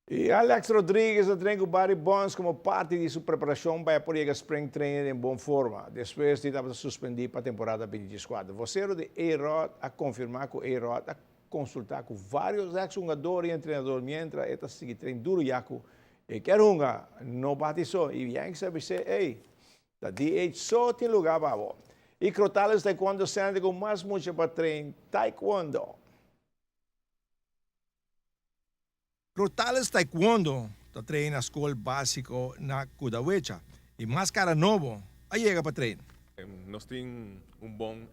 Y Alex Rodriguez a train cu Barry Bonds como parti di su preparacion pa por yega spring training den bon forma, despues di tabata suspendi pa temporada 2024. Vocero di A-Rod a confirma cu A-Rod a consulta cu varios ex-hungador y entrenador mientras e ta sigui train duro ya cu e kier hunga, no bati so. Y Yankees a bisa, "Hey, ta DH so tin lugar pa bo." Y Crotales Taekwondo Center cu mas mucha pa train Taekwondo. Crotales Taekwondo ta train na scol basico na Kudawecha y mas cara nobo a yega pa train. Nos tin un bon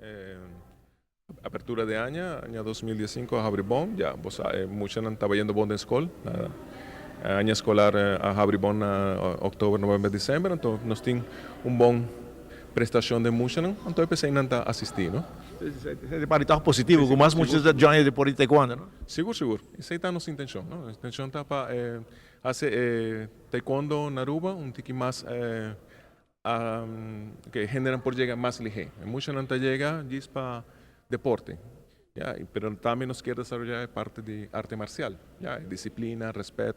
apertura di aña, aña 2015 a habri bon, ya bo sa e muchanan ta bayendo bon den scol. Aña escolar a habri bon na october, november, december, anto nos tin un bon prestacion den muchanan, anto e pesey nan ta asisti, no? Esey ta parti toch positivo cu mas mucha ta join e deporte di taekwondo, no? Sigur, sigur. Esey ta nos intencion, no? Nos intencion ta pa haci e taekwondo na Aruba un tiki mas cu e hendenan por yega mas lihe. E muchanan ta yega djis pa deporte, ya, pero tambe nos kier desaroya e parti di arte marcial, ya, e disciplina, respet,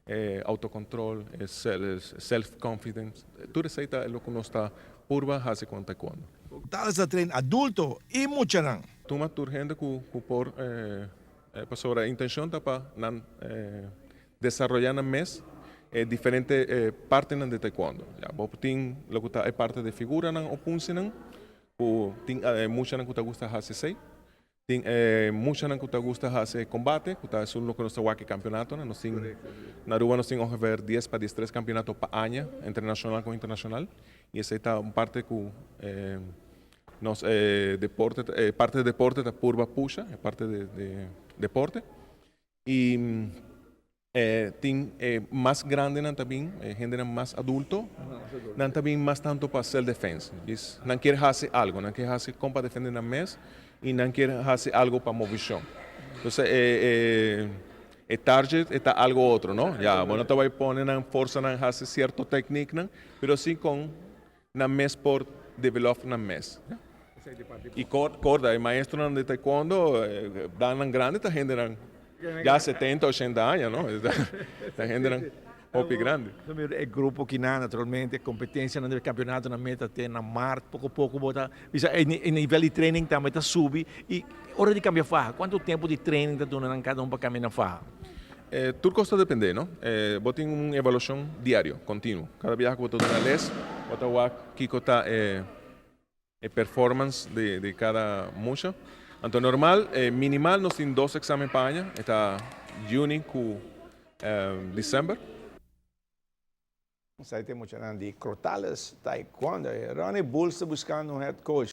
e autocontrol, e self confidence, tur esey ta loke nos ta purba haci cu taekwondo. Tales ta train adulto y muchanan. Tuma tur hende cu por, pasobra e intencion ta pa nan desaroya nan mes e diferente partenan di taekwondo. Ya, bo tin loke ta e parte di figuranan o punsinan, cu tin muchanan cu ta gusta haci esey. Tin e muchanan cu ta gusta haci combate, cu ta esun loke nos ta wak e campeonatonan. Nos tin, na Aruba nos tin ongeveer 10 pa 13 campeonato pa aña, entre nacional cu internacional. Y esey ta un parte cu nos deporte, e parte di deporte ta purba pusha, e parte di deporte. Y tin e mas grandenan ta bin, e hendenan mas adulto, nan ta bin mas tanto pa self defense. Dis nan kier haci algo, nan kier haci con pa defende nan mes y nan kier haci algo pa movicion. Entonces e target e ta algo otro, no? Ya, bo no ta bay pone nan forsa nan haci cierto technieknan, pero si con nan mes por develop nan mes. Y corda, e maestronan di taekwondo, dannan grandi ta hendenan ya 70, 80 aña, no? Ta hendenan hopi grandi. E grupo kinan naturalmente competencianan den campeonatonan meta te na maart, poco poco bo ta bisa e nivel di training tambe ta subi y ora di cambia faha, cuanto tempo di training ta duna nan cada un pa cambia nan faha? Tur cos ta depende, no? Bo tin un evaluacion diario, continuo. Cada biaha cu bo ta duna les, bo ta wak kico ta e performance di cada mucha. Anto normal, minimal nos tin dos examen pa aña, e ta juni cu december. Esaki ta e muchanan di Crotales Taekwondo. Ronnie Bulls ta buscando un head coach.